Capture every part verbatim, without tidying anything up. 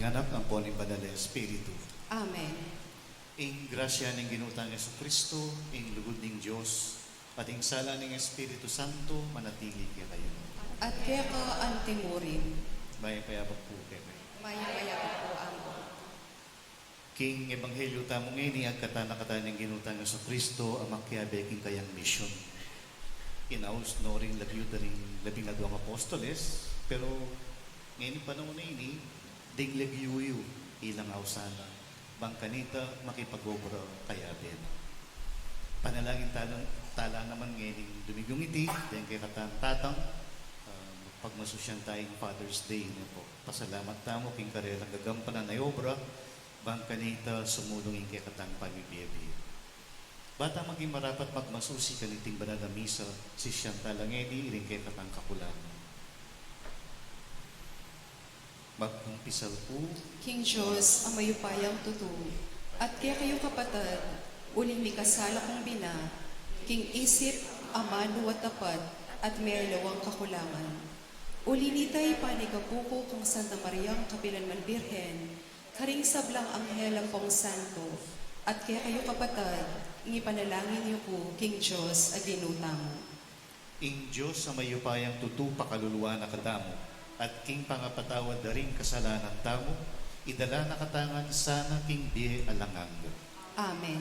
Anak, ampo ning Banal a Espiritu. Amen. Ing grasya ning Ginu tang Jesucristo, ing lugud ning Dios, at ing sala ning Espiritu Santo, manatili kekayu. At keka antimurin. Mayap a abak pu kekayu. Mayap a abak pu, Ampo. King ebanghelyo tamu ngeni, agkatan na katamu ning Ginu tang Jesucristo a makiabe king kayang misyon. Inaus no ring lagyu da ring labing aduang apostoles, pero ngeni panaun a ini, ding lagyu yu, ilang ausan na, bang kanita makipag-obra kayabe na. Panalangin tala, tala naman ngening Dominggung iti, deng kekatang tatang, ah, pagmasusyan taya ing Father's Day, ne pu. Pasalamat tamu king karelang gagampanan a obra, bang kanita sumulung ing kekatang pamibie-bie. Ba ta maging marapat magmasusi kaniting banal a misa, sisian tala ngeni ring kekatang kakulangan. Magkumpisal pu. King Dios a mayupayang tutu, at kekayu kapatad, uling mikasala kung bina, king isip, amanu at tapat, at mayalawang kakulangan. Uli nita, ipanigapu ku kang Santa Mariang kapilanman Birhen, karing sablang anghel ampong santo, at kekayu kapatad, ing ipanalangin yu ku king Dios a Ginu tamu. Ing Dios a mayupayang tutu pakaluluan na katamu, at king pangapatawad da ring kasalanan tamu, idala na katamu ngan sana king bie alang angga. Amen.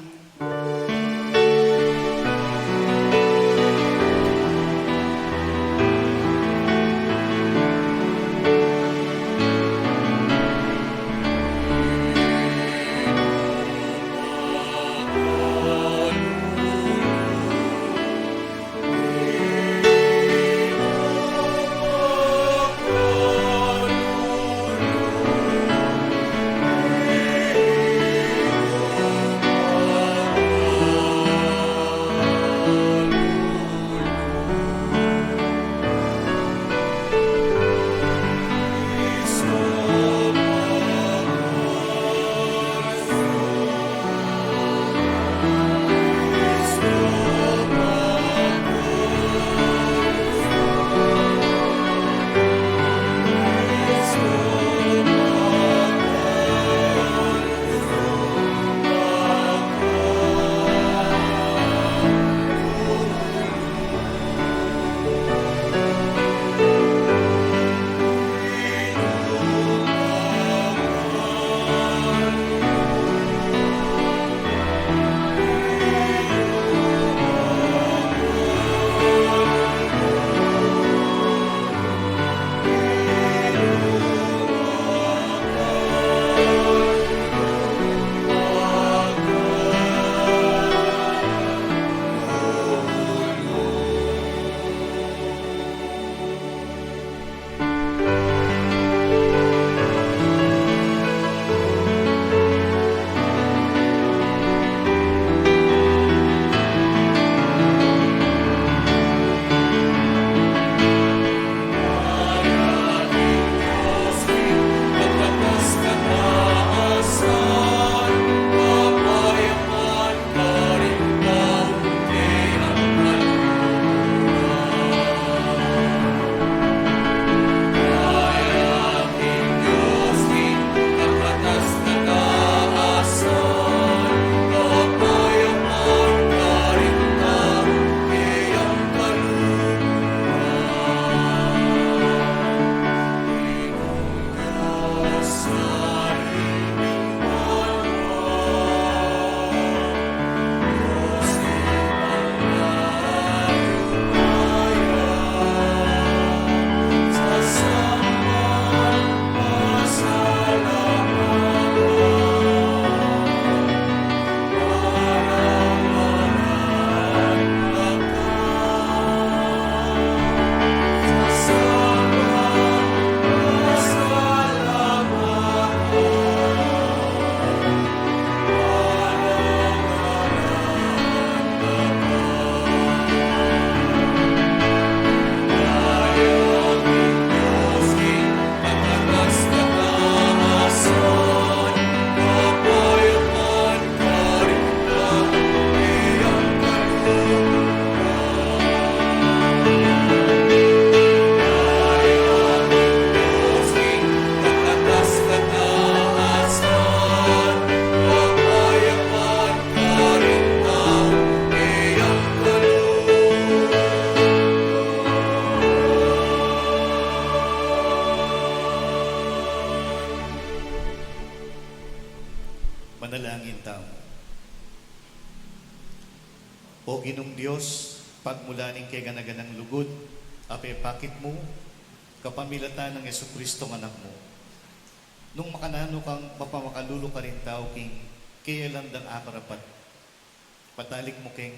Manalangin tamu. O Ginung Dios, pagmula ning kegana-ganang lugud a pepakit mu kapamilatan nang Jesucristong Anak mu, nung makananu kang mapamakalulu karing tau king keya lang dang akarapat, patalik mu keng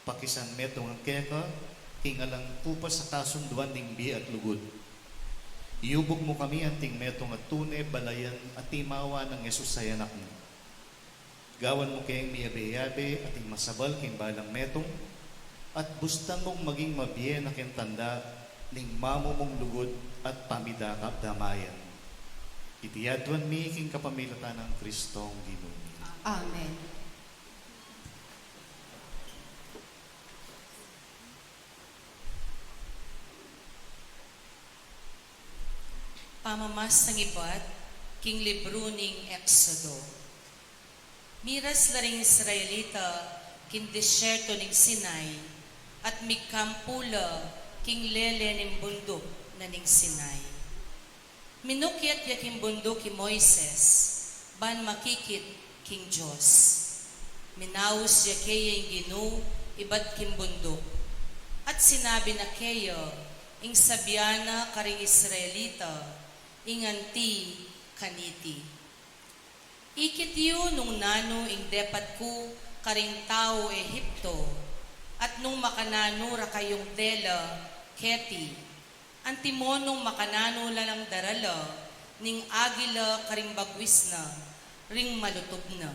pakisan metung keka king alang tupa sa kasunduan ning bie at lugud. Iyubug mu kami anting metung a tune, balayan at timawa nang Jesus a Anak mu. Gawan mu keng miyabe-yabe at ing masabal king balang metung, at bustan mung maging mabie na king tanda ning mamu mung lugud at pamidakap damayan. Iti aduan mi king kapamilatan nang Kristong Ginu mi. Amen. Pamamasang ibat king libru ning Eksodo. Miras la ring Israelita king disyerto ning Sinai, at migkampu la king lele ning bunduk na ning Sinai. Minukyat ya king bunduk i Moises, ban makikit king Dios. Minaus ya keya ing Ginu ibat king bunduk, at sinabi na keya ing sabian na karing Israelita, ing anti kaniti, Ikit yu nung nanu ing depat ku karing tau Egipto, at nung makananu ra kayung dela keti, antimo nung makananu la lang darala ning agila karing bagwis na, ring malutub na,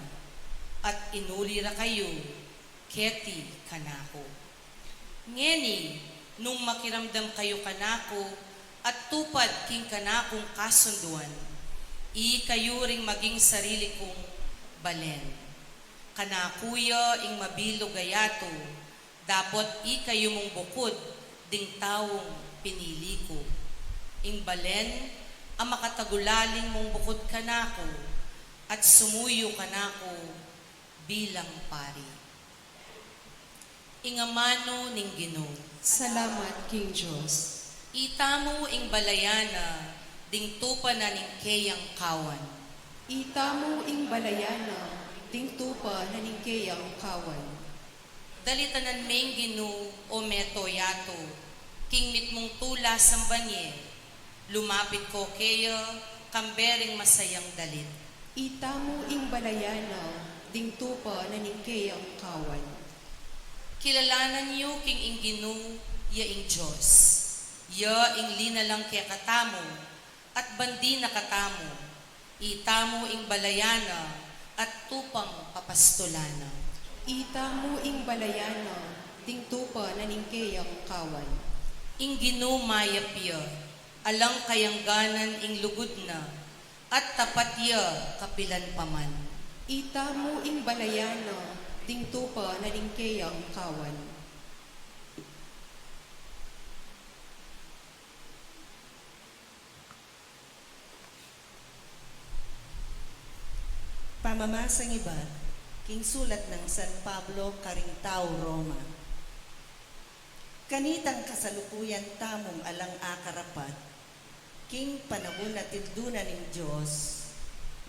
at inuli ra kayu keti kanaku. Ngeni, nung makiramdam kayu kanaku at tupad king kanakung kasunduan, ikayu ring maging sarili kung balen. Kanaku ya ing mabilug a yatu, dapot ikayu mung bukud ding taung pinili ku. Ing balen a makatagulaling mung bukud kanaku, at sumuyu kanaku bilang pari. Ing amanu ning Ginu. Salamat king Dios. Itamu ing balayan na ding tupa na ning keyang kawan. Itamu ing balayan na ding tupa na ning keyang kawan. Dalitanan meng Ginu o meto yatu, king mitmung tulas a banye, lumapit ko keya, kambe ring masayang dalit. Itamu ing balayan na ding tupa na ning keyang kawan. Kilalanan yu king ing Ginu ya ing Dios, ya ing linalang kekatamu, at bandi na katamu, itamu ing balayan na at tupang papastulan na. Itamu ing balayan na ding tupa na ning keyang kawan. Ing Ginu mayap ya, alang kayangganan ing lugud na, at tapat ya kapilan pa man. Itamu ing balayan na ding tupa na ning keyang kawan. Pamamasang ibat king sulat nang San Pablo karing tau Roma. Kanitang kasalukuyan tamung alang akarapat, king panaun a tildu na ning Dios,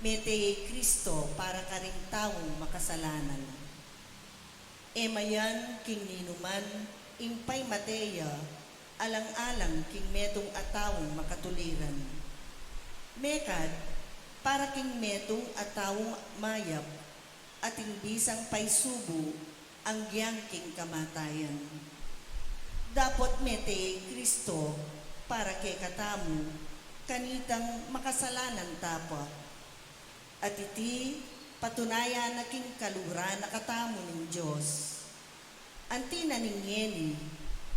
mete ya i Kristo para karing taung makasalanan. E mayan king ninuman ing paymate ya alang-alang king metung a taung makatuliran. Mekad, para king metung a taung mayap, atin bisang paisubu anggiyang king kamatayan. Dapot mete ya i Kristo para kekatamu, kanitang makasalanan ta pa. At iti patunayan na king kaluran na katamu ning Dios. Anti na ning ngeni,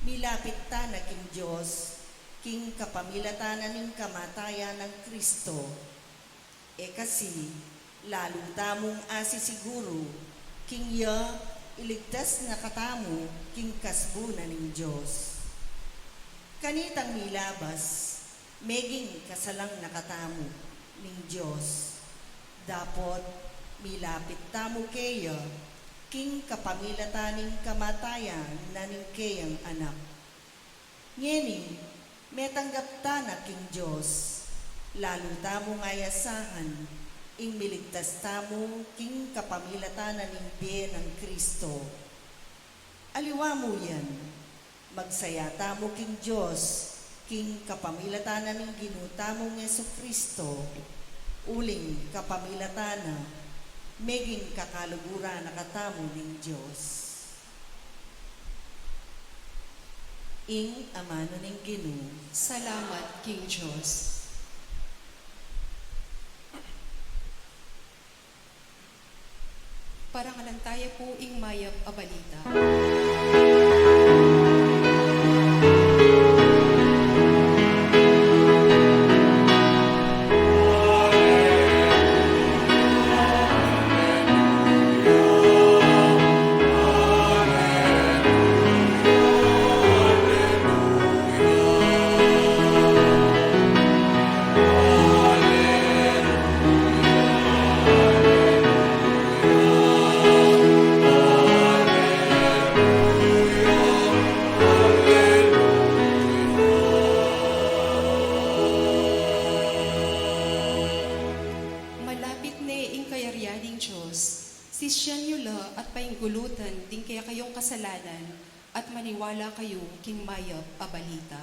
milapit ta na king Dios king kapamilatan na ning kamatayan nang Kristo. E kasi, lalu tamung asisiguru king ya iligtas na katamu king kasbu na ning Dios. Kanitang milabas, meging kasalang na katamu ning Dios, dapot milapit tamu keya king kapamilatan ning kamatayan na ning keyang Anak. Ngeni, metanggap ta na king Dios, lalu tamung ayasahan, Ing miligtas tamu king kapamilatan na ning bie nang Kristo. Aliwa mu yan, magsaya tamu king Dios, king kapamilatan na ning Ginu tamung Jesu Kristo, uling kapamilatan na, meging kakaluguran na katamu ning Dios. Ing amanu ning Ginu. Salamat king Dios. Parangalan taya pu ing mayap a balita. Malapit ne ing kayarian ning Dios. Sisian yu la at painggulutan ding kekayung kasalanan at maniwala kayu king mayap a balita.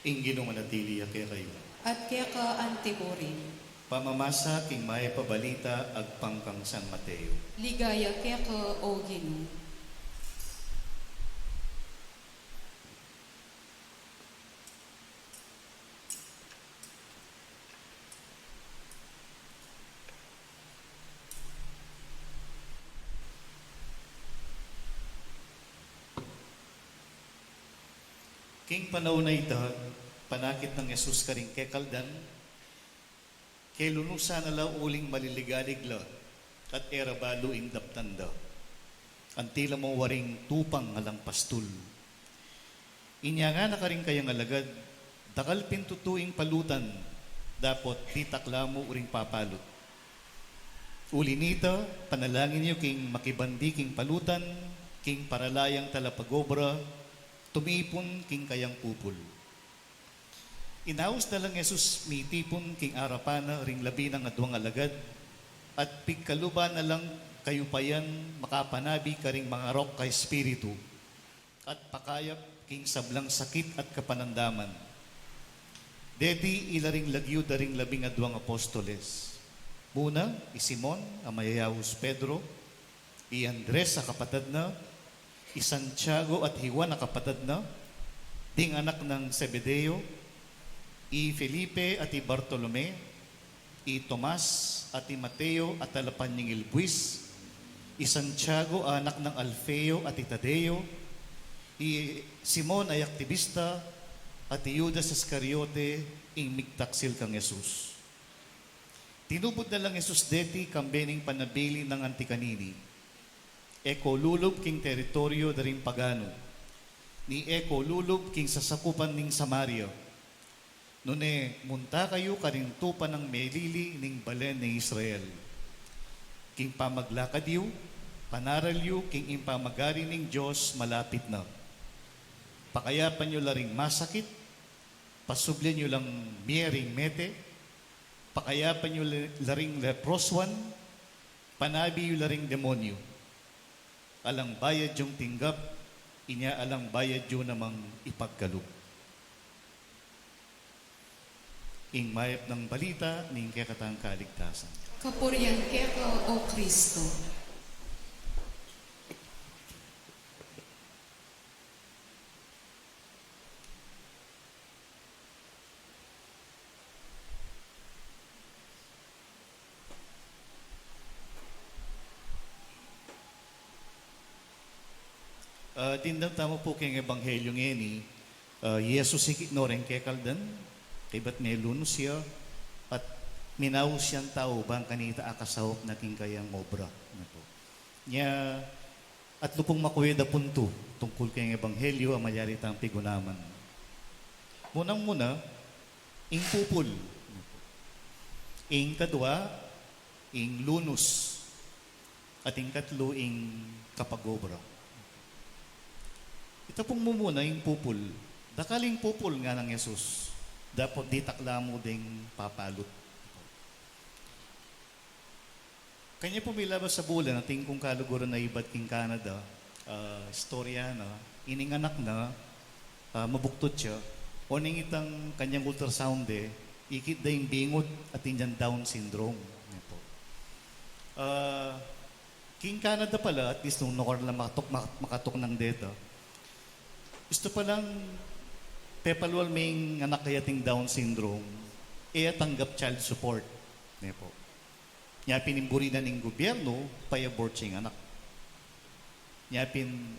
Ing Ginu manatili ya kekayu. At keka antimurin. Pamamasa king mayap a balita agpang kang San Mateo. Ligaya keka, O Ginu. King panaun a ita, panakit nang Jesus karing kekaldan, kelunusan na la uling maliligalig la, at e ra balu ing daptan da. Anti la mu waring tupang alang pastul. Inya ngana karing kayang alagad, dakal pin tutu ing palutan, dapot ditak la mu uring papalut. Uli nita, panalangin yu king makibandi king palutan, king paralayang talapagobra, tumipun king kayang pupul. Inaus na lang Jesus mitipun king arapan na ring labi nang aduang alagad, at pigkaluban na lang kayupayan makapanabi karing mangarok a espiritu, at pakayap king sablang sakit at kapanandaman. Deti ila ring lagyu da ring labing aduang apostoles. Muna, i Simon, a mayayaus Pedro, i Andres a kapatad na, i Santiago at i Juan a kapatad na, ding anak nang Zebedeo, i Felipe at i Bartolome, i Tomas at i Mateo a talapanyingil buis, i Santiago a anak nang Alfeo at i Tadeo, i Simon a aktibista, at i Judas Iscariote, ing migtaksil kang Jesus. Tinubud na lang Jesus deti kambe ning panabilin nang anti kanini. E ko lulub king teritoryu da ring paganu, ni e ko lulub king sasakupan ning Samaria. Nune munta kayu karing tupa nang melili ning balen ning Israel. King pamaglakad yu, panaral yu king ing pamagari ning Dios malapit na. Pakayapan yu la ring masakit, pasublian yu lang mie ring mete, pakayapan yu la ring leprosuan, panabi yu la ring demonyu. Alang bayad yung tinggap, inya alang bayad yu namang ipagkalub. Ing mayap nang balita ning kekatang kaligtasan. Kapurian keka, O Kristo. Ah, dimdam tamu pu king ebanghelyu ngeni, ah, i Jesus ikit no reng kekaldan, kaybat melunus ya, at minaus yang tau bang kanita akasaup na king kayang obra. Nya, Atlu pung makuwid a puntu tungkul keng ebanghelyo a malyari tang pigunaman. Munang-muna, ing pupul. Ing kadwa, ing lunus. At ing katlu, ing kapag-obra. Ita pung mumuna, ing pupul. Dakal ing pupul, ngana nang Jesus. Dapot ditak la mu deng papalut. Kanya pu milabas a bulan, atin kung kaluguran a ibat king Canada, ah, istorya na, ining anak na, ah, mabuktut ya, o ning itang kanyang ultrasound e, ikit da ing bingut at inyang Down syndrome. Yan po. Ah, king Canada pala, at least nung nukarin lang makatuk-, mak-, makatuknang deta, istu palang pepalual me ing anak a ating Down syndrome, e ya tanggap child support. Ne po. Nya pin ing buri na ning gubyernu, pa-abort ya ing anak. Nya pin,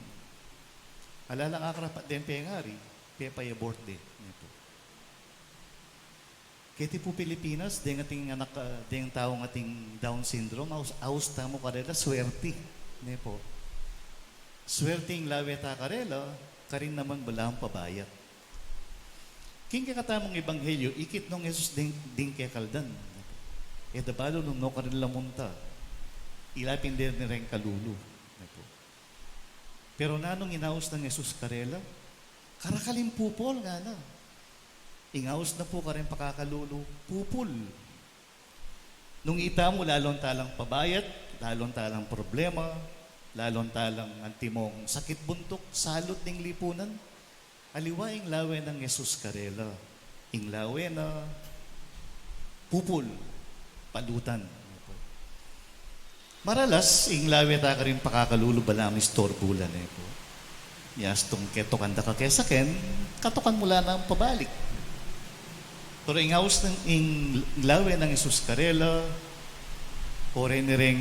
ala lang akarapat deng pengari, pepa-abort de. Ne po. Keti pu Pilipinas, deng ating anak, ah, deng taung ating Down syndrome, aus, aus tamu karela, swerte. Ne po. Swerte ing lawe ta karela, karin naman balamu pabayat. King kekatamung ebanghelyo, ikit nong Jesus ding, ding kekaldan. E da balu nung nukarin la munta. Ila pin deni reng kalulu. Ne po. Pero nanung inaus nang Jesus karela? Karakal ing pupul, ngana. Ing aus na pu kareng pakakalulu, pupul. Nung ita mu, lalong talang pabayat, lalong talang problema, lalong talang antimong sakit buntuk, salut ning lipunan. Aliwa ing lawe nang Jesus karela. Ing lawe na pupul, palutan. Maralas, ing lawe ta karing pakakalulu balamu istorbu la, ne po. Nya astung ketukan da ka kesa ken, katukan mu la nang pabalik. Pero ing aus nang, ing lawe nang Jesus karela, o reni reng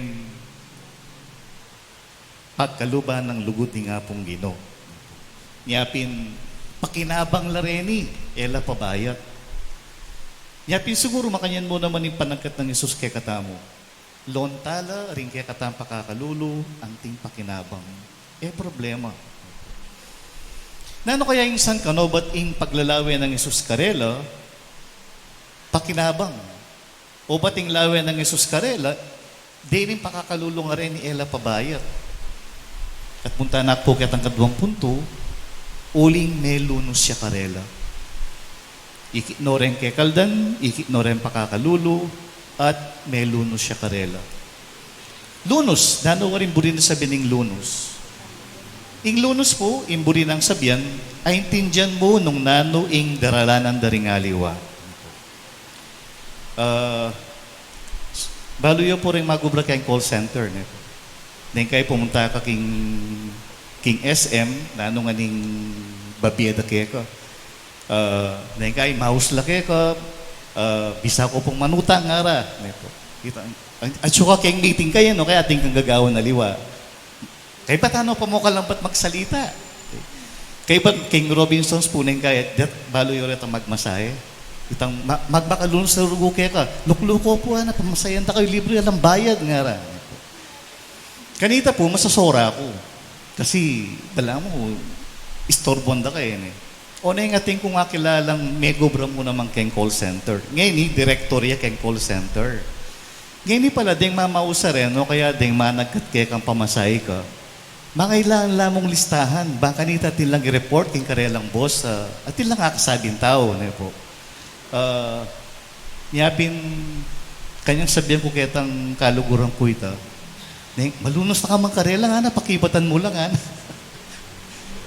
pagkaluban nang lugud ning Apung Ginu. Nya pin, pakinabang la reni, e la pabayat. Nya pin siguru makanyan mu naman ing panagkat nang Jesus kekatamu. Lonta la ring kekatang pakakalulu, anting pakinabang. E problema. Nanu kaya ing sangkan obat ing paglalawe nang Jesus karela, pakinabang. Obat ing lawe nang Jesus karela, deni ing pakakalulu ngeni e la pabayat. At munta na pu ketang kaduang puntu, uling melunus ya karela. Ikit no reng kekaldan, ikit no reng pakakalulu, at melunus ya karela. Lunus, nanu karing buri na sabian ning lunus? Ing lunus pu, ing buri nang sabian, aintindian mu nung nanu ing daralanan da ring aliwa. Ah, balu yu pu reng magobra keng call center, ne? Neng kai pumunta ka king, king S M, nanu ngening babie da keka. Ah, neng kai maus la keka, ah, bisa ku pung manutang, ngara, ne po. Kita, atsu ka keng meeting kaya, no, kaya atin kang gagawan aliwa. Kaybat tano pa mu kalambat magsalita. Kaybat king Robinsons pu neng kai, det balu yu retang magmasahe. Itang ma-, magmakalunus la rugu keka, lukluku pu, ana, pamasayan da kayu libre, alang bayad, ngara. Kanita pu, masasora ku. Kasi, balamu, istorbuan da ka, e, ne. O neng atin kung akilalang megobra mu naman keng call center. Ngeni, direktor ya keng call center. Ngeni pala, deng mamaus a ren, o kaya deng managkat kekang pamasahe ka, mangailangan la mung listahan, bang kanita atin lang i-report king karelang boss, ah, atin lang akasabing tau, ne po. Ah, nya pin, kanyang sabian ku ketang kaluguran ku ita, ne, malunus na ka man karela, ngana, pakibatan mu la, ngana.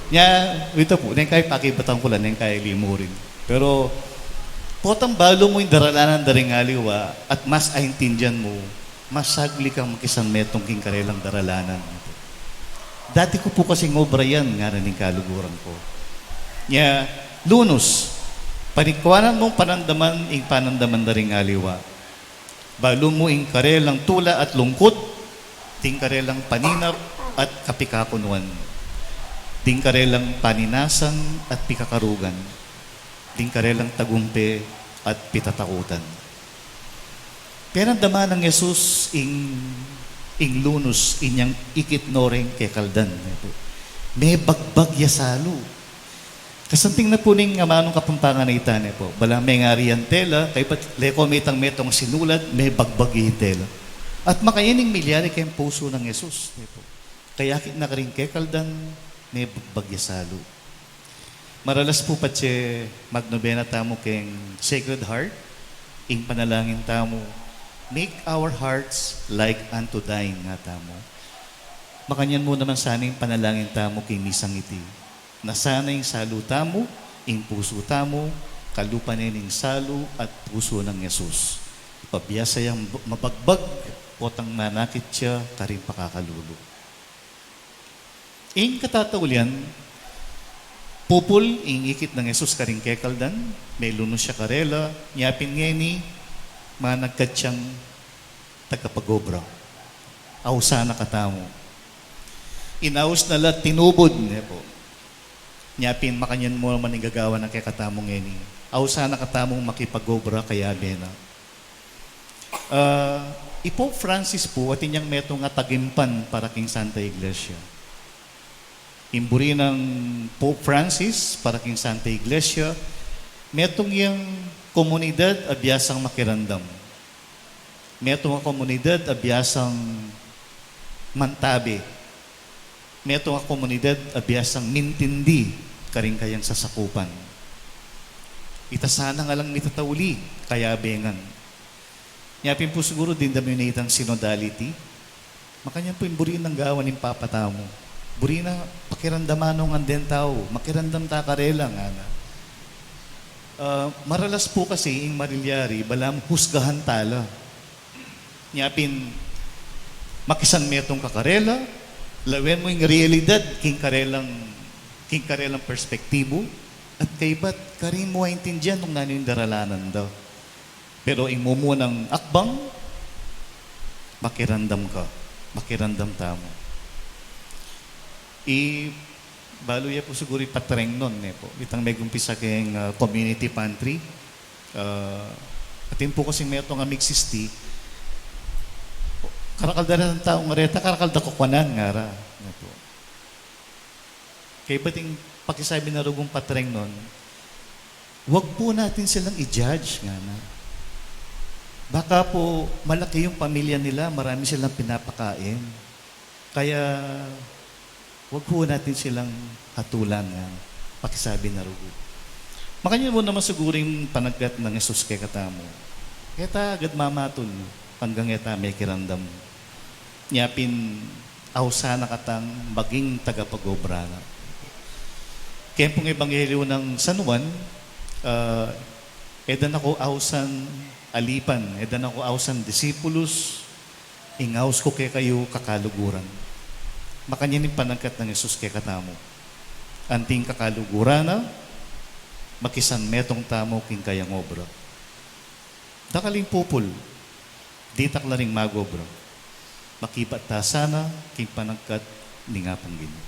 Nya, ita pu, neng kai pakibatan ku la, neng kai limu rin. Pero, potang balu mu ing daralanan da ring aliwa, at mas aintindian mu, mas sagli kang makisanmetung king karelang daralanan. Dati ku pu kasing obra yan, ngana ning kaluguran ku. Nya, lunus, panikuanan mung panandaman ing panandaman da ring aliwa. Balu mu ing karelang tula at lungkut, ding karelang paninap at kapikakunuan, ding karelang paninasang at pikakarugan, ding karelang tagumpe at pitatakutan. Penandaman nang Jesus ing Ing lunus inyang ikit no reng kekaldan, ne pu. Mebagbag ya salu. Kasanting na pu ning amanung Kapampangan a ita, ne pu. Bala mengari yang tela, kaybat leko mitang metung sinulat, mebagbag ya ing tela. At makanyan ing milyari keng pusu nang Jesus, ne pu. Kayakit na karing kekaldan, mebagbag ya salu. Maralas pu patse magnobena tamu keng Sacred Heart, ing panalangin tamu, "Make our hearts like unto thine," nga tamu. Makanyan mu naman sana ing panalangin tamu king misang iti, na sana ing salu tamu, ing pusu tamu, kalupa ne ning salu at pusu nang Jesus. Pabiasa yang mabagbag, potang manakit ya karing pakakalulu. Ing katataulian, pupul ing ikit nang Jesus karing kekaldan, melunus ya karela, nyapin ngeni, managkat yang tagapagobra. Ausan na katamu. Inaus na la tinubud, ne pu. Nyapin makanyan mu naman ing gagawan na kekatamu ngeni. Ausan na katamung makipagobra kayabe na. Ah, i Pope Francis pu, atin yang metung a tagimpan para king Santa Iglesia. Ing buri nang Pope Francis para king Santa Iglesia, metung yang komunidad a biasang makiramdam. Metung a komunidad a biasang mantabe. Metung a komunidad a biasang mintindi karing kayang sasakupan. Ita sana nga lang mitatauli, kayabe ngan. Nyapin pu siguru dimdam yu ne itang synodality. Makanyan pu ing buri nang gawan ning Papa tamu. Buri na pakiramdaman no ngan deng tau, makiramdam ta karela, ngana. Ah, maralas pu kasi ing marilyari, balamu husgahan ta la. Nyapin makisan metung ka karela, lawen mu ing realidad king karelang, king karelang perspektibu, at kaybat karin mu aintindian nung nanu ing daralanan da. Pero ing mumunang akbang, makiramdam ka, makiramdam tamu. I balu ya pu siguru i patrengnon, ne pu. Itang megumpisa keng, ah, community pantry. Ah, atin pu kasing metung a migsisti, karakal da reng tau ngareta, karakal da kukuanan, ngara, ne pu. Kaybat ing pakisabi na rugung patrengnon, "Wag po natin silang i-judge," ngana. "Baka po malaki yung pamilya nila, marami silang pinapakain. Kaya wag po natin silang hatulan," ngana. Pakisabi na rugu. Makanyan mu naman siguru ing panagkat nang Jesus kekatamu. Keta agad mamatul, anggang eta mekiramdam. Nyapin ausan na katang maging tagapagobra na. Keng pung Ebanghelyo nang San Juan, ah, e da na ko ausan alipan, e da na ko ausan disipulus, ing aus ku kekayu kakaluguran. Makanyan ing panagkat nang Jesus kekatamu. Anting kakaluguran na, makisan metung tamu king kayang obra. Dakal ing pupul, ditak la ring magobra. Makibat ta sana king panagkat ning Apung Ginu.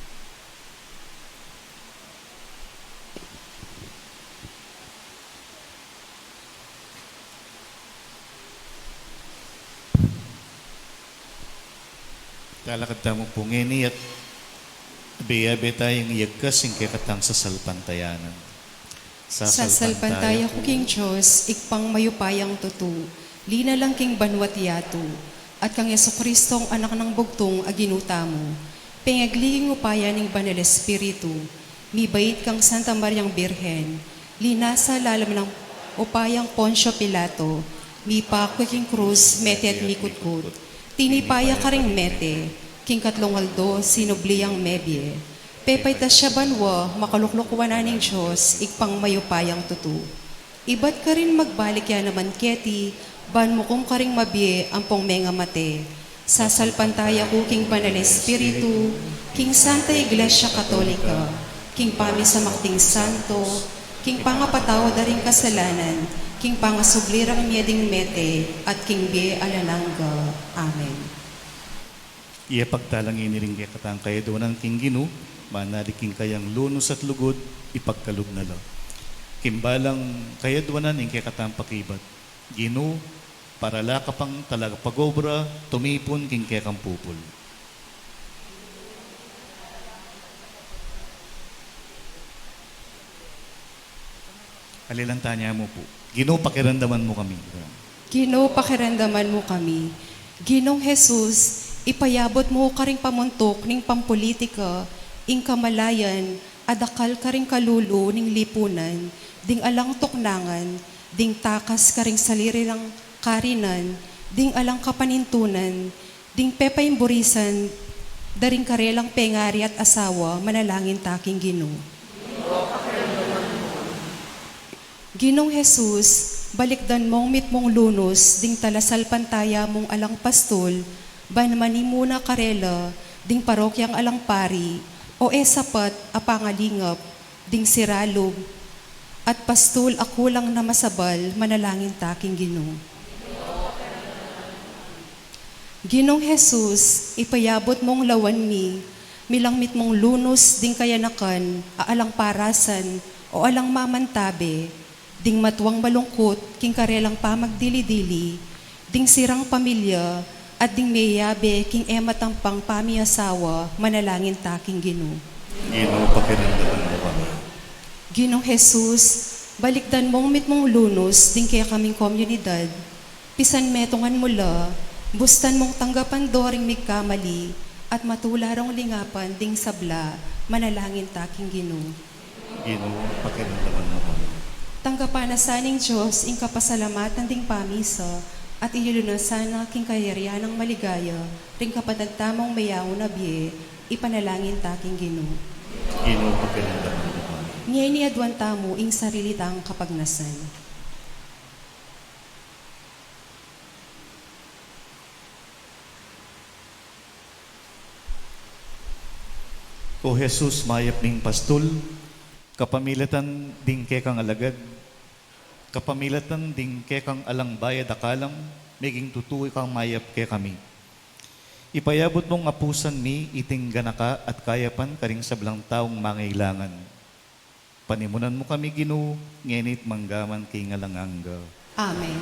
Talakad tamu pu ngeni at abe-abe tayang iyagkas ing kekatang sasalpantayanan. Sasalpantaya ku king Dios, Ibpang mayupayang tutu, linalang king banua't yatu, at kang Jesucristong Anak nang Bugtung a Ginu tamu, pengagli king upaya ning Banal Espiritu, mibait kang Santa Mariang Birhen, linasa lalam nang upayang Poncio Pilato, mipaku king krus, mete at mikutkut, tinipa ya karing mete, king katlung aldo sinubli yang mebie. Pepaitas ya banua, makalukluk wanan ning Dios, Ibpang mayupayang tutu. Ibat karin magbalik ya naman keti, ban mukum karing mabie ampong mengamate. Sasalpantaya ku king Banal Espiritu, king Santa Iglesia Katolika, king pamisamak ding santo, king pangapatawad da ring kasalanan, king pangasubli rang mie ding mete, at king bie alang angga. Amen. Iya pagtalang ini ring kekatang kayadwanan king Ginu, manali king kayang lunus at lugud, ipagkalub na la. King balang kayadwanan ing kekatang pakibat, Ginu, para la ka pang talagapag-obra tumipun king kekang pupul. Alilan tanya mu pu. Ginu, pakiramdaman mu kami. Ginu, pakiramdaman mu kami. Ginung Jesus, ipayabut mu karing pamuntuk ning pampulitika ing kamalayan a dakal karing kalulu ning lipunan, ding alang tuknangan, ding takas karing sarili lang karinan, ding alang kapanintunan, ding pepaimburisan da ring karelang pengari at asawa, manalangin ta king Ginu. Ginung Jesus, balikdan mung mitmung lunus ding talasalpantaya mung alang pastul, ban manimuna karela ding parokyang alang pari, o e sapat a pangalingap ding siralub at pastul a kulang na masabal, manalangin ta king Ginu. Ginung Jesus, ipayabut mung lawan mi, milang mitmung lunus ding kayanakan a alang parasan o alang mamantabe, ding matuang malungkut king karelang pamagdili-dili, ding sirang pamilya, at ding meyabe king e matampang pamiasawa, manalangin ta king Ginu. Ginu, pakiramdaman mu kami. Ginung Jesus, balikdan mung mitmung lunus ding kekaming komunidad, pisanmetungan mu la, bustan mung tanggapan do ring migkamali, at matula rong lingapan ding sabla, manalangin ta king Ginu. Ginu, pakiramdaman mu kami. Tanggapan na sa ning Dios ing kapasalamatan ding pamisa, at ililun na sana king kayarian nang maligaya ring kapatad tamung meyaun a bie, ipanalangin ta king Ginu. Ginu, pakiramdaman mu kami. Ngeni aduan tamu ing sarili tang kapagnasan. O Jesus, mayap ming pastul, kapamilatan ding kekang alagad, kapamilatan ding kekang alang bayad a kalam, meging tutu kang mayap kekami. Ipayabut mung apusan mi iting ganaka at kayapan karing sablang taung mangailangan. Panimunan mu kami, Ginu, ngeni't manggaman king alang angga. Amen.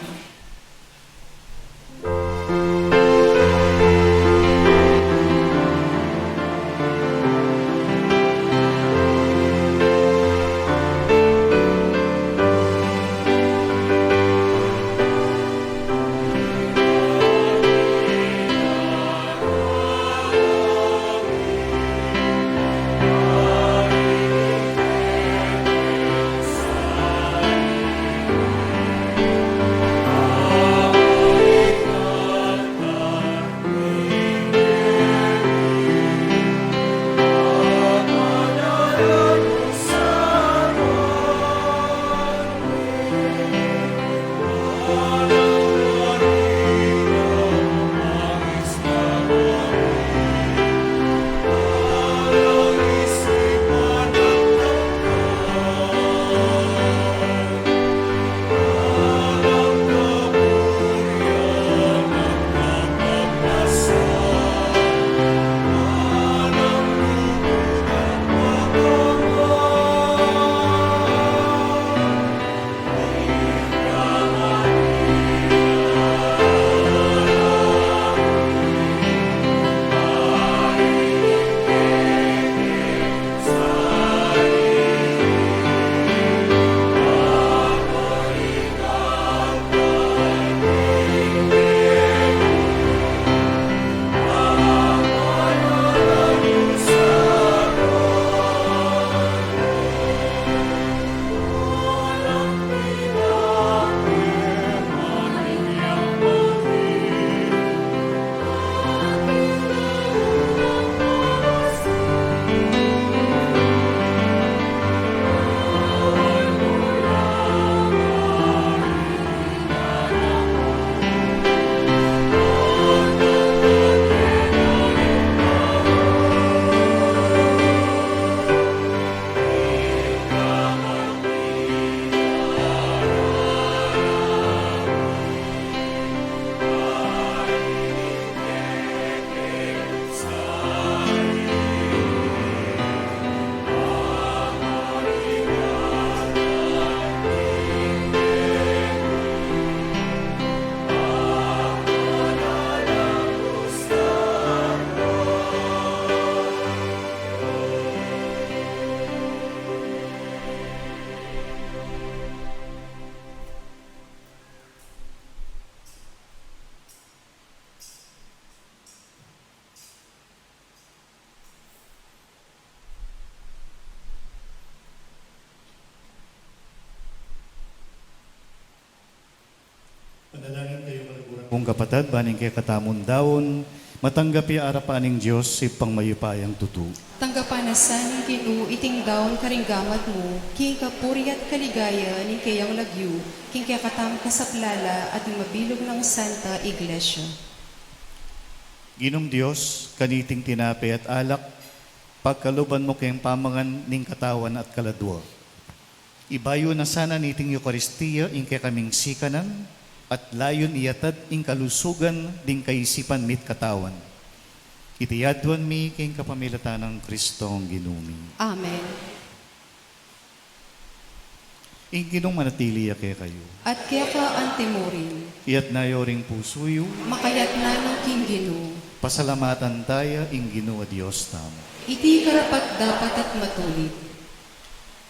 Kung kapatad, ban ing kekatamung daun, matanggap ya arapan ning Dios, Ibpang mayupayang tutu. Tanggapan na sa ning Ginu iting daun karing gamat mu, king kapurian at kaligayan ning keyang lagyu, king kekatamung kasaplalan at ning mabilug nang Santa Iglesia. Ginung Dios, kaniting tinape at alak, pagkaluban mu keng pamangan ning katawan at kaladua. Ibayu na sana niting Eukaristia ing kekaming sikanan, at layun iyatad ing kalusugan ding kaisipan mi't katawan. Iti aduan mi king kapamilatan nang Kristong Ginu mi. Amen. Ing Ginung manatili ya kekayu. At keka antimurin. Iyatna yu ring pusu yu. Makayatna no king Ginu. Pasalamatan taya ing Ginu a Dios tamu. Iti karapat-dapat at matulid.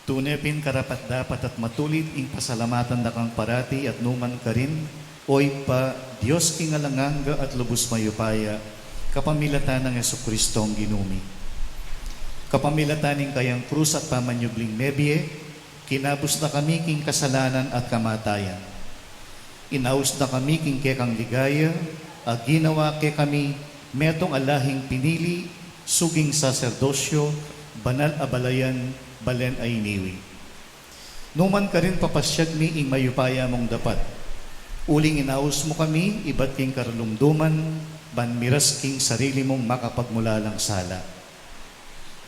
Tune pin karapat-dapat at matulid ing pasalamatan da kang parati at numan karin, O Ibpa, Dios king alang angga at lubus mayupaya, kapamilatan nang Jesucristong Ginu mi. Kapamilatan ning kayang krus at pamanyubling mebie, kinabus na kami king kasalanan at kamatayan. Inaus na kami king kekang ligaya, a ginawa kekami metung a lahing pinili, suging saserdosyo, banal a balayan, balen a iniwi. Numan karin papasyag mi ing mayupaya mung dapat. Uling inaus mu kami ibat king karalumduman, ban miras king sarili mung makapagmulalang sala.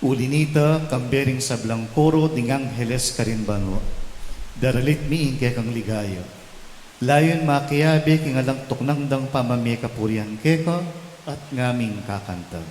Uli nita, kambe ring sablang koro ding angheles karin banua, daralit mi ing kekang ligaya. Layun makiabe king alang tuknang dang pamamie kapurian keka at ngaming kakanta.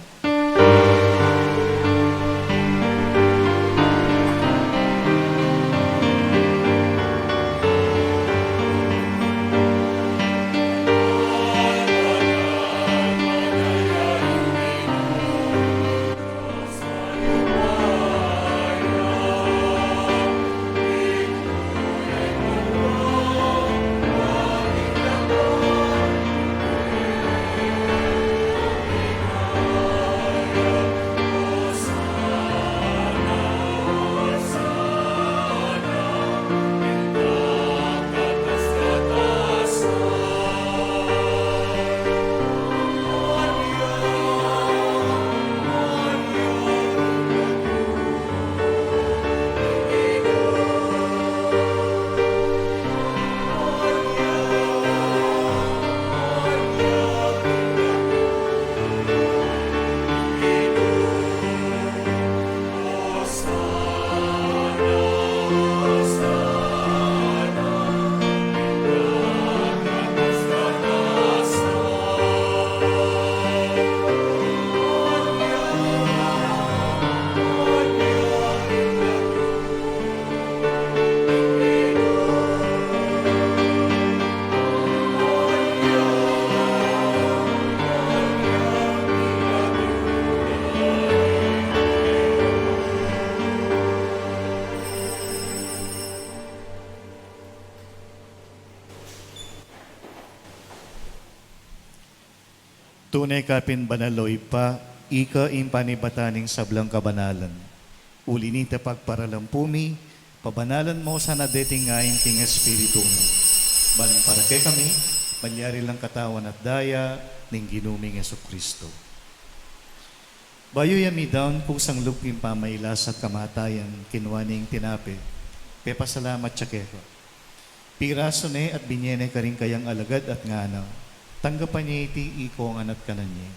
Tune ka pin banal, o Ibpa, ika ing panibatan ning sablang kabanalan. Uli nita pagparalan pu mi, pabanalan mu sana deting ain king Espiritu mu. Ban para kekami, malyari lang katawan at daya ning Ginu ming Jesucristo. Bayu ya midaun kusang lub king pamailas at kamatayan, kinua ne ing tinape, pepasalamat ya keka. Pirasu ne at binie ne karing kayang alagad at ngana, tanggapan ye iti ikong ngan at kanan ye.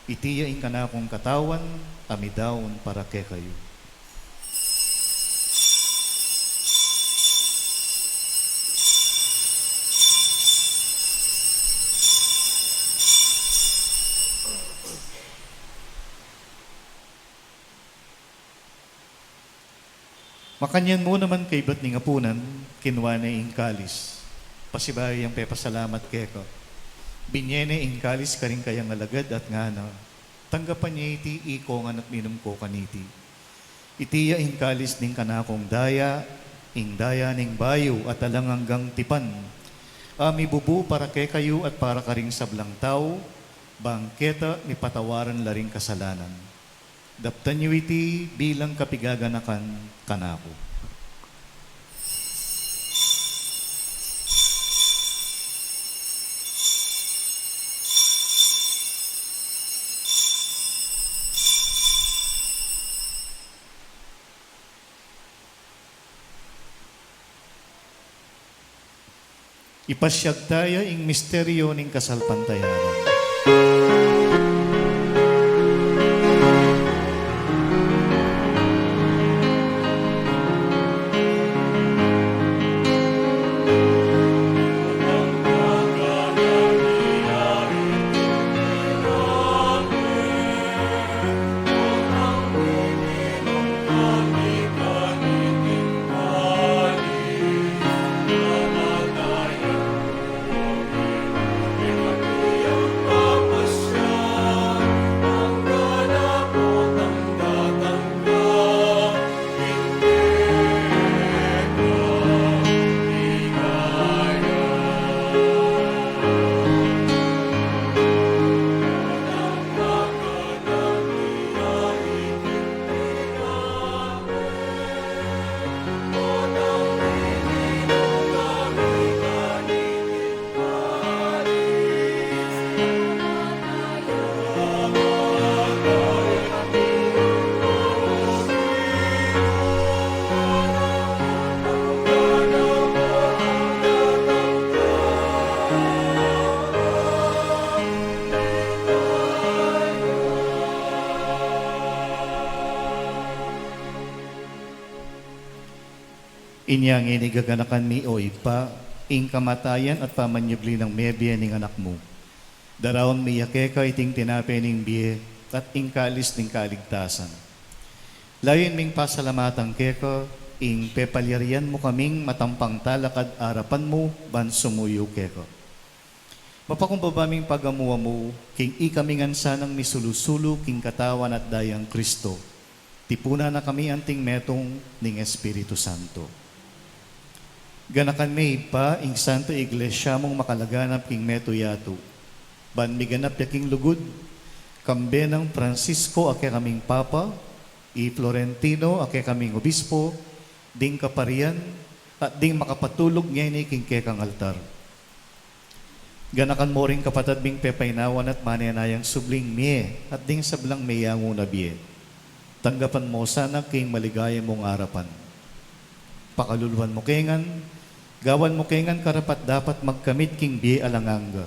Iti ya ing kanakung katawan, a midaun para kekayu. Makanyan mu naman kaybat ning apunan, kinua ne ing kalis. Pasibayu yang pepasalamat keka. Binie ne ing kalis karing kayang alagad at ngana, tanggapan ye iti ikong ngan at minum ko kaniti. Iti ya ing kalis ning kanakung daya, ing daya ning bayu at alang anggang tipan, a mibubu para kekayu at para karing sablang tau, bang keta mipatawaran la ring kasalanan. Daptan yu iti bilang kapigaganakan kanaku. Ipasiag taya ing misteryu ning kasalpantayanan. Inya ngeni gaganakan mi, o Ibpa, ing kamatayan at pamanyubli nang mebie ning Anak mu. Daraun mi ya keka iting tinape ning bie at ing kalis ning kaligtasan. Layun ming pasalamatan keka ing pepalyarian mu kaming matampang talakad arapan mu ban sumuyu keka. Mapakumbaba ming pagamu-amu king ikami ngan sanang misulu-sulu king katawan at dayang Kristo. Tipunan na kami anting metung ning Espiritu Santo. Ganakan me, Ibpa, ing Santa Iglesia mung makalaganap king metung yatu, ban miganap ya king lugud, kambe nang Francisco a kekaming Papa, i Florentino a kekaming Obispo, ding kaparian, at ding makapatulug ngeni king kekang altar. Ganakan mo ring kapatad ming pepainawan at manenayang subling mie at ding sablang meyangu na bie. Tanggapan mo sana king maligaya mung arapan. Pakaluluan mo ke ngan, gawan mo ke ngan karapat-dapat magkamit king bie alang angga.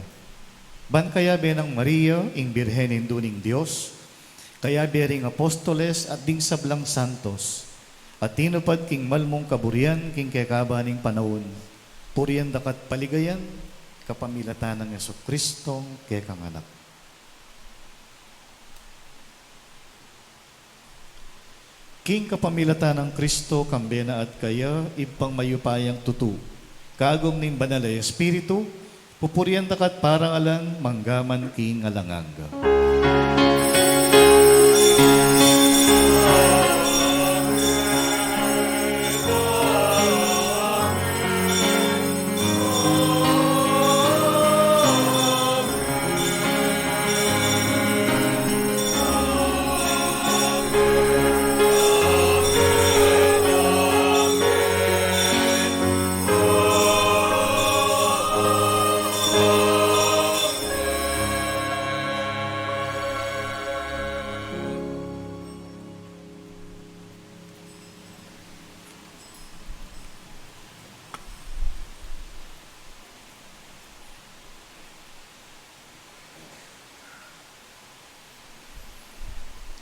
Ban kayabe nang Maria, ing Birhen Indu ning Dios, kayabe ring apostoles at ding sablang santos, a tinupad king malmung kaburian king kekaban ning panaun, purian da ka at paligayan, kapamilatan nang Jesucristong kekang Anak. King kapamilatan nang Kristo, kambe na at kaya, Ibpang mayupayang tutu, kagum ning Banal a Espiritu, pupurian da ka at parangalan mangga man king alang angga.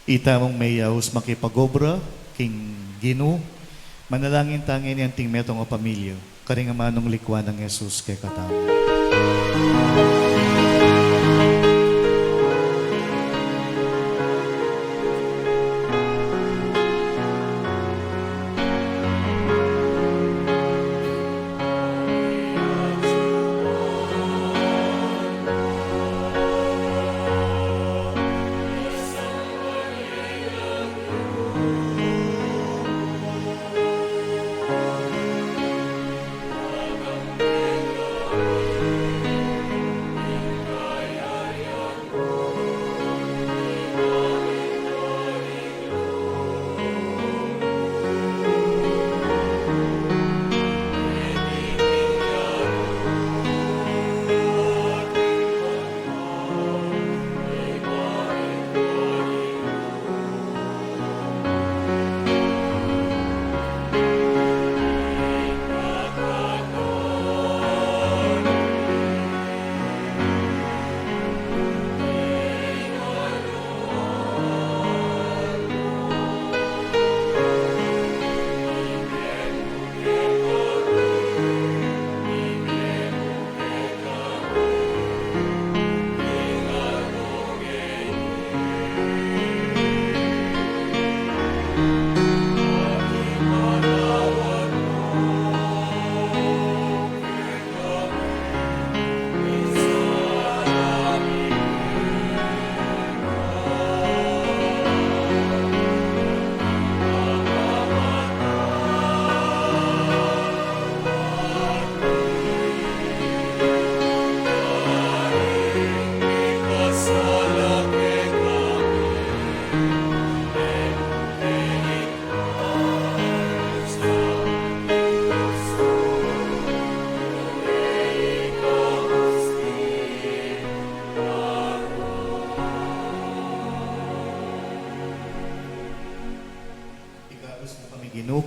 Itamung meyaus makipag-obra king Ginu, manalangin ta ngeni anting metung a pamilya karing amanung likwan nang Jesus kekatamu.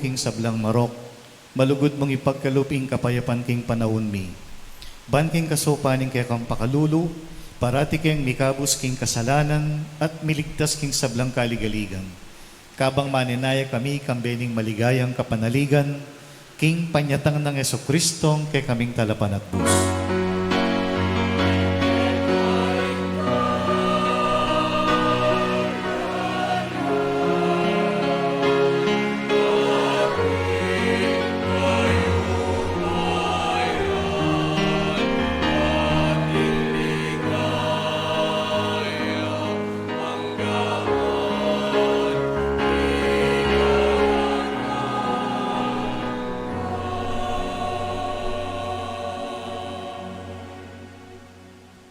king sablang marok, malugud mung ipagkalub ing kapayapan king panaun mi. Ban king kasaupan ning kekang pakalulu, parati keng mikabus king kasalanan at miligtas king sablang kaligaligan. Kabang manenaya kami kambe ning maligayang kapanaligan, king panyatang nang Jesucristong kekaming Talapanatbus.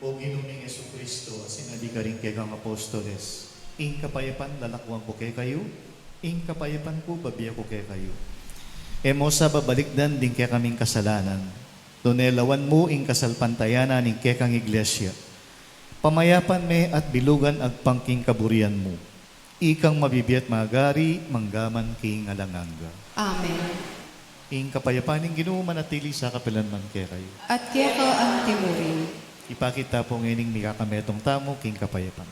O Ginu ming Jesucristo, a sinabi karing kekang apostoles, ing kapayapan lalakuan ku kekayu, ing kapayapan ku bibie ku kekayu. E mu sa babalikdan ding kekaming kasalanan, nune lawan mu ing kasalpantayanan ning kekang Iglesia. Pamayapan me at bilugan agpang king kaburian mu. Ikang mabibie at magari, mangga man king alang angga. Amen. Ing kapayapan ning Ginu manatili sa kapilan man kekayu. At keka antimurin. Ipakit ta pu ngening mikakametung tamu king kapayapan.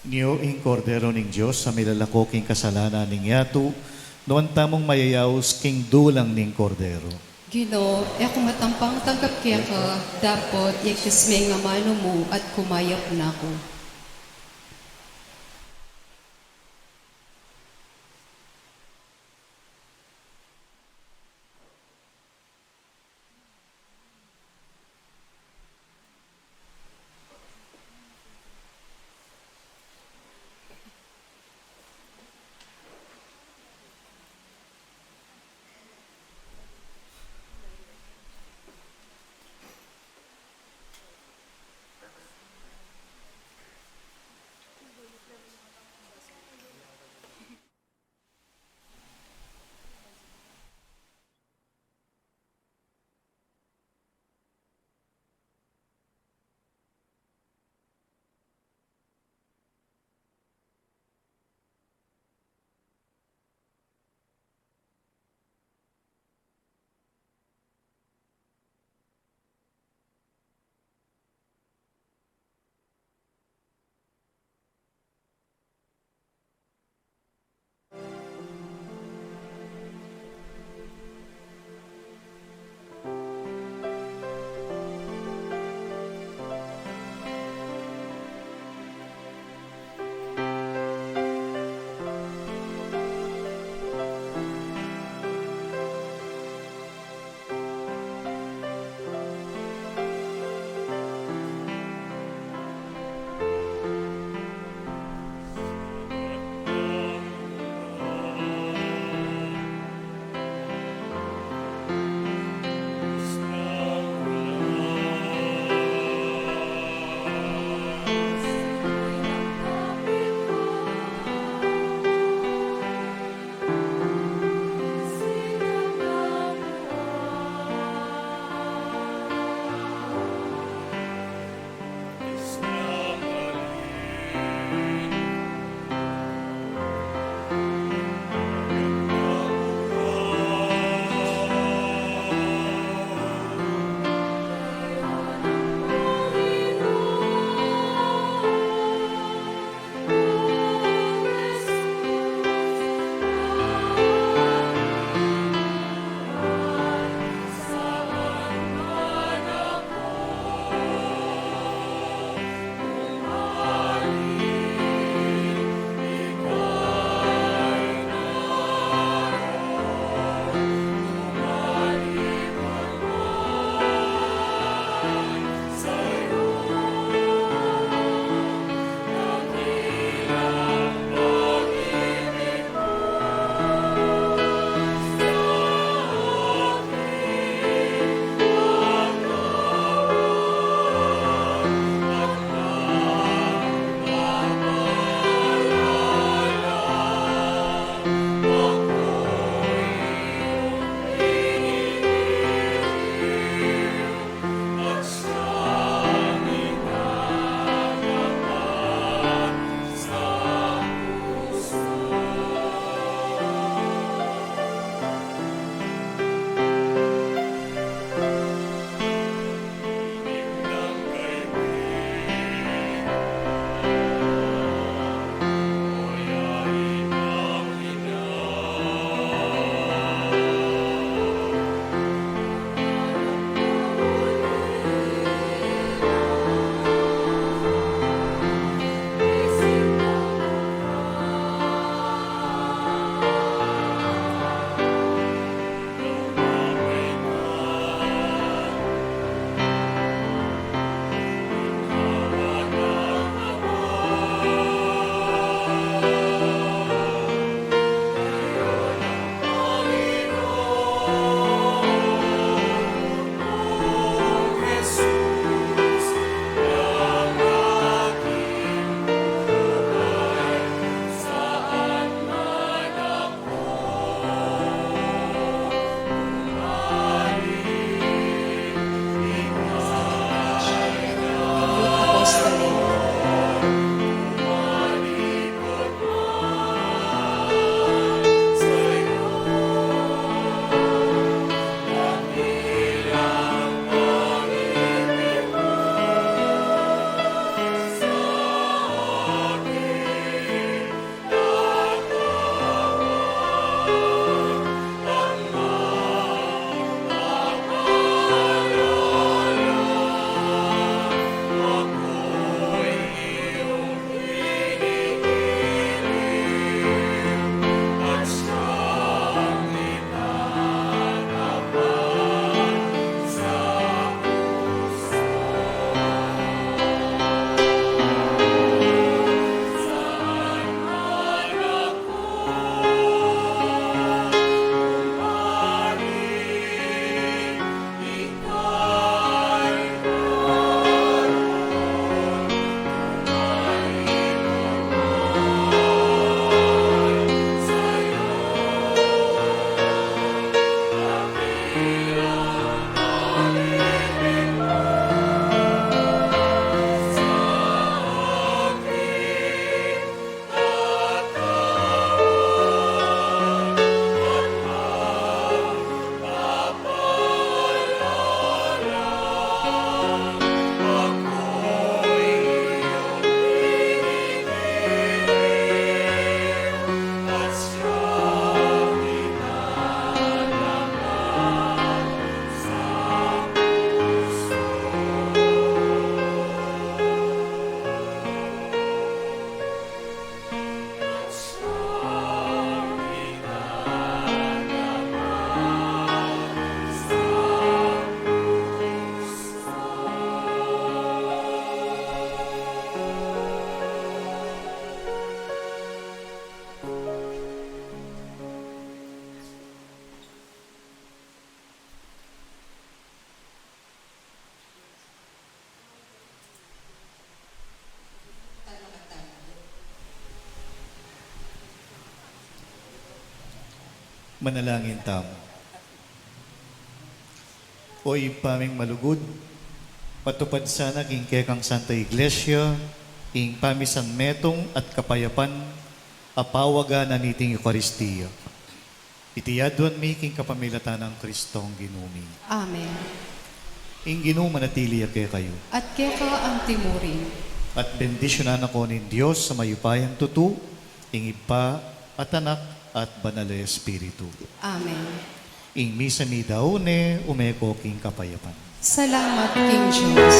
Nyo ing Kordero ning Dios, a milalako king kasalanan ning yatu, nuan tamung mayayaus king dulang ning Kordero. Ginu, e ku matampang tanggap keka, dapot yagkas me ing amanu mu at kumayap na ku. Manalangin tamu. O Ibpa ming malugud, patupad sana king kekang Santa Iglesia ing pamisanmetung at kapayapan a pawagan na niting Eukaristia. Iti aduan mi king kapamilatan nang Kristong Ginu mi. Amen. Ing Ginu manatili ya kekayu. At keka antimurin. At bendisyunan na ko ning Dios a mayupayang tutu, ing Ibpa, at Anak, at Banal a Espiritu. Amen. Ing misa mi daun ne, ume ko king kapayapan. Salamat king Dios.